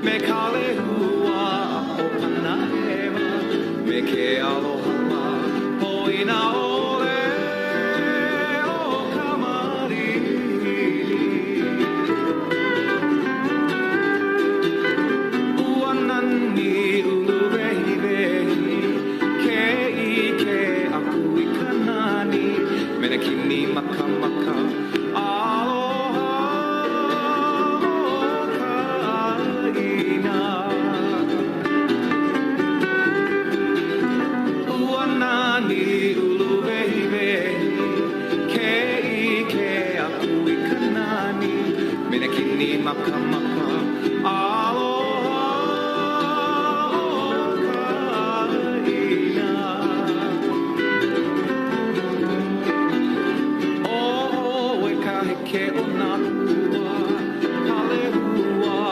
me ka lehua o Panaʻewa me ke aloha poina ʻole o ka malihini. Ua nani uluwehiwehi ke ʻike aku i ka nani me nā kini makamaka aloha o ka ʻāina. Ua nani uluwehiwehi ke ʻike aku i ka nani me nā kini makamaka aloha o ka ʻāina. ʻO ʻoe ka heke o nā pua, ka lehua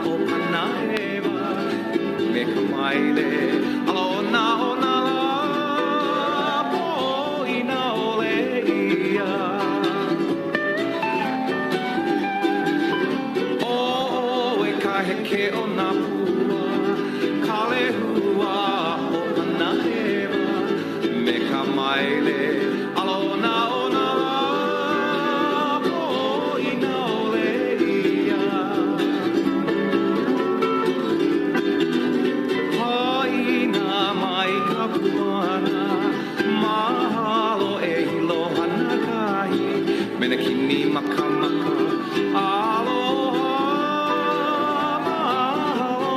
o Panaʻewa, me ka maile aloha o nā lā poina ʻole ia. ʻO ʻoe ka heke o nā pua, ka lehua o Panaʻewa, me ka maile aloha o nā lā poina ʻole ia. Haʻina mai ka puana, mahalo e Hilo Hanakahi, me nā kini makamaka aloha, mahalo.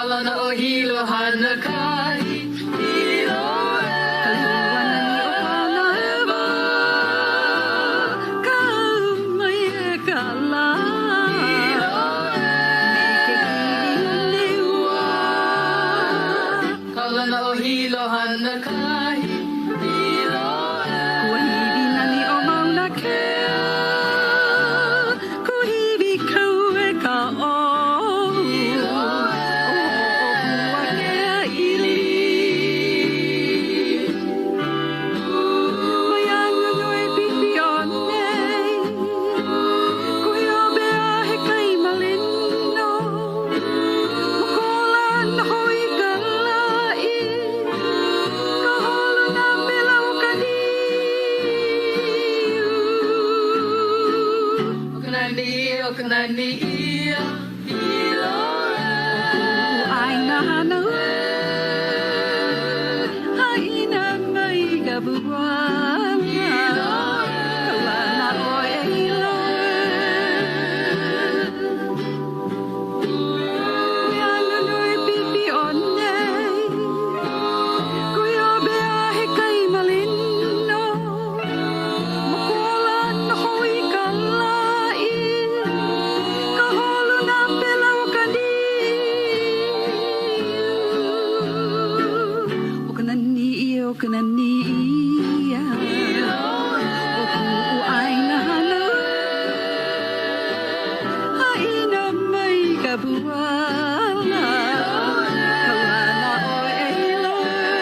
Kalana o Hilo hana kahi Hilo e Ka lehua nani o Panaewa Kau mai e ka lā Hilo e Me ke kili o Kalana o Hilo hana kahi Hilo e Kuahiwi nani o Mauna Kea Kuahiwi kau e ka ʻō Hilo e O Puakea ʻili Mai ānuenue pipiʻo nei Kuhi o Bea he kai malino Makola noho i ka laʻi Ka holo nā pela o ka niu. O ka nani, o ka nani ia, Hilo e. O kuʻu ʻāina hānau e, Haʻina mai ka puana. Hilo e. Kaulana ʻoe e Hilo e. Ua ānuenue pipiʻo nei, Kuhi o Bea he kai malino, Makola noho i ka laʻi, Ka holo nā pela o ka niu. O ka nani ia, o ka nani ia, O kuʻu ʻāina hānau e, Haʻina mai ka puana, Kaulana ʻoe e Hilo e,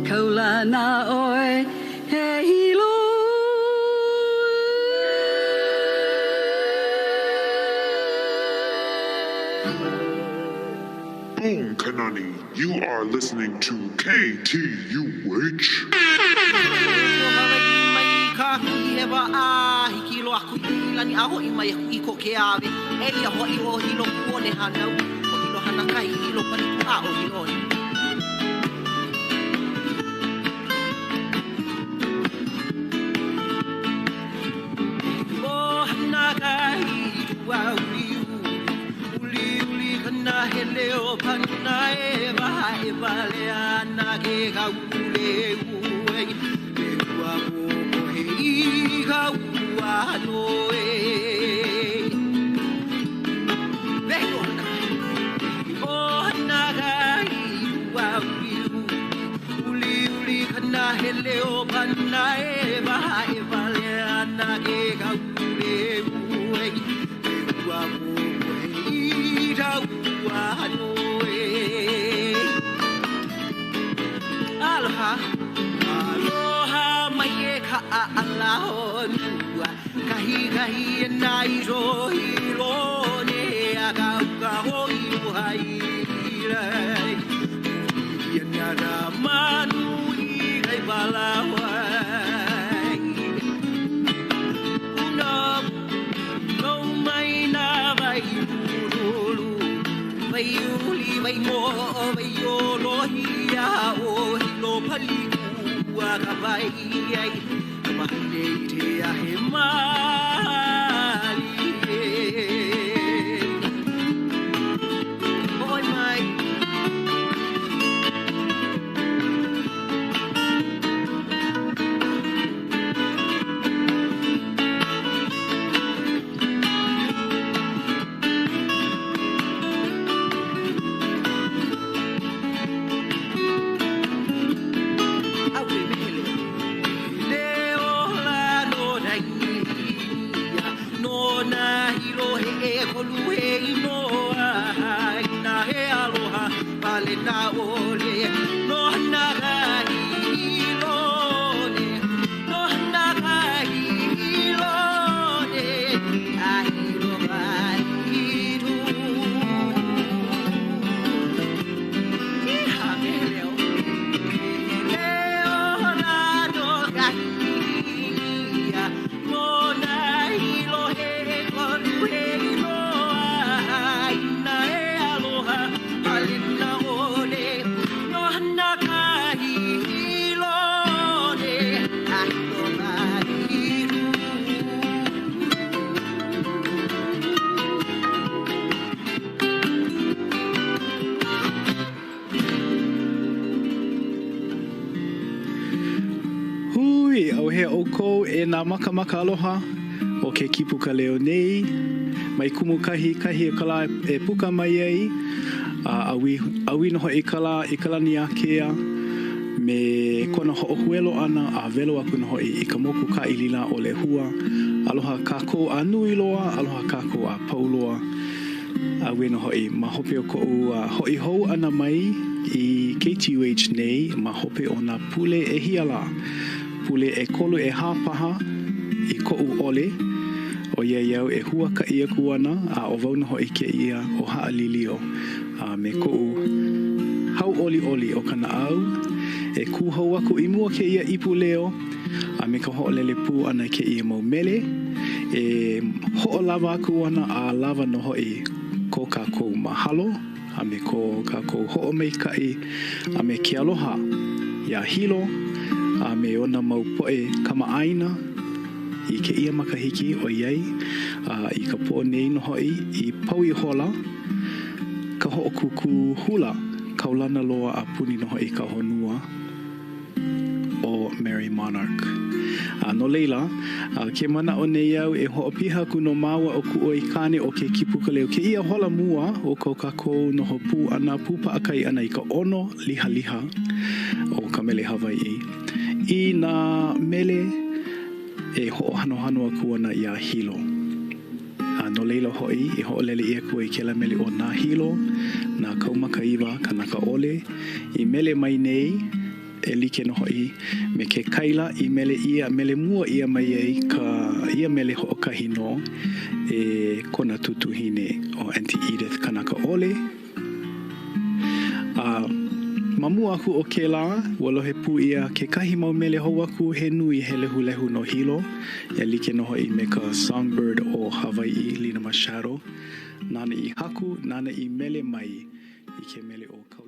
Kaulana ʻoe e Hilo. Boom, Kanani, you are listening to KTUH. Ko Hawaiʻi mai ka kuhihewa a hiki loa aku i lani a hoʻi mai aku i ko Keawe. Eia hoʻi ʻo Hilo kū one hānau, ʻo Hilo hana kahi, Hilo pali puaʻa o Hilo one. ʻO Hanakahi ua uliuli, uliuli ka nahele o Panaʻewa e pale ana ke kauleu e lehua kokohe i ka ua noe. Wehi ʻo Hanakahi, ʻo Hanakahi ua uliuli, uliuli ka nahele o Panaʻewa e pale ana ke kauleu e lehua kokohe i ka ua noe. Aloha, aloha mai e ka ʻaʻala honua, kahi kahi e nā iso Hilo one a ka uka hoʻi o Hailai. Ia nā manu i kai palawai. Una mau mai nā wai ululu, wai uli, wai moʻo, wai olohi a ʻo Hilo pali kua ka wai ai, ka wahine i te ahe mālie. Oi mai. Awe mele. Leo la no rangi no nā hilo he ʻekolu he inoa ʻāina he aloha palena ʻole no Hanakahi Hilo one no Hanakahi Hilo one a Hilo pali Iha mele o Leo la no kahi no nā hilo he ʻekolu he inoa ʻāina he aloha palena ʻole. Pehea ʻoukou e nā makamaka aloha o ke kīpuka leo nei, mai Kumukahi kahi a ka lā e puka mai ai, a ʻaui, ʻaui nō hoʻi ka lā i ka lani ākea me kona hoʻohuelo ʻana a welo aku nō hoʻi i ka moku kāʻili lā o Lehua. Aloha kākou a nui loa, aloha kākou a pau loa. Auē nō hoʻi, ma hope o koʻu hoʻi hou ʻana mai i KTUH nei ma hope o nā pule ʻehia lā, pule ʻekolu ʻehā paha i koʻu ʻole, ʻoiai au e huakaʻi aku ana a ʻo wau nō hoʻi kēia ʻo Haʻalilio a me koʻu hauʻoliʻoli o ka naʻau e kū hou aku i mua kēia ipu leo a me ka hoʻolele pū ʻana i kēia mau mele e hoʻolawa aku ana a lawa nō hoʻi ko kākou mahalo a me ko kākou hoʻomaikaʻi a me ke aloha iā Hilo a me ona mau poʻe kamaʻāina i kēia makahiki ʻoiai i ka pō nei nō hoʻi i pau ihola ka hoʻokūkū hula kaulana loa a puni nō hoʻi ka honua. ʻo Merrie Monarch. A no laila, ke manaʻo nei au e hoʻopiha aku nō māua ʻo kuʻu aikāne ʻo ke Kīpuka Leo kēia hola mua o ko kākou noho pū ʻana, pū paʻakai ʻana i ka ʻono lihaliha o ka mele Hawaiʻi i nā mele e hoʻohanohano aku ana iā Hilo. A no laila hoʻi i hoʻolele ʻia aku ai kēlā mele ʻo Nā Hilo, Nā Kaumakaiwa Kanakaʻole, i mele mai nei e like nō hoʻi me ke kaila i mele ʻia, mele mua ʻia mai ai ka ia mele hoʻokahi nō e kona tūtūhine ʻo Aunty Edith Kanakaʻole. A ma mua aku o kēlā, ua lohe pū ʻia kekahi mau mele hou aku he nui he lehulehu no Hilo, e like nō hoʻi me ka Songbird o Hawaiʻi, Lina Machado, nāna i haku, nāna i mele mai i ke mele ʻo Kaulana.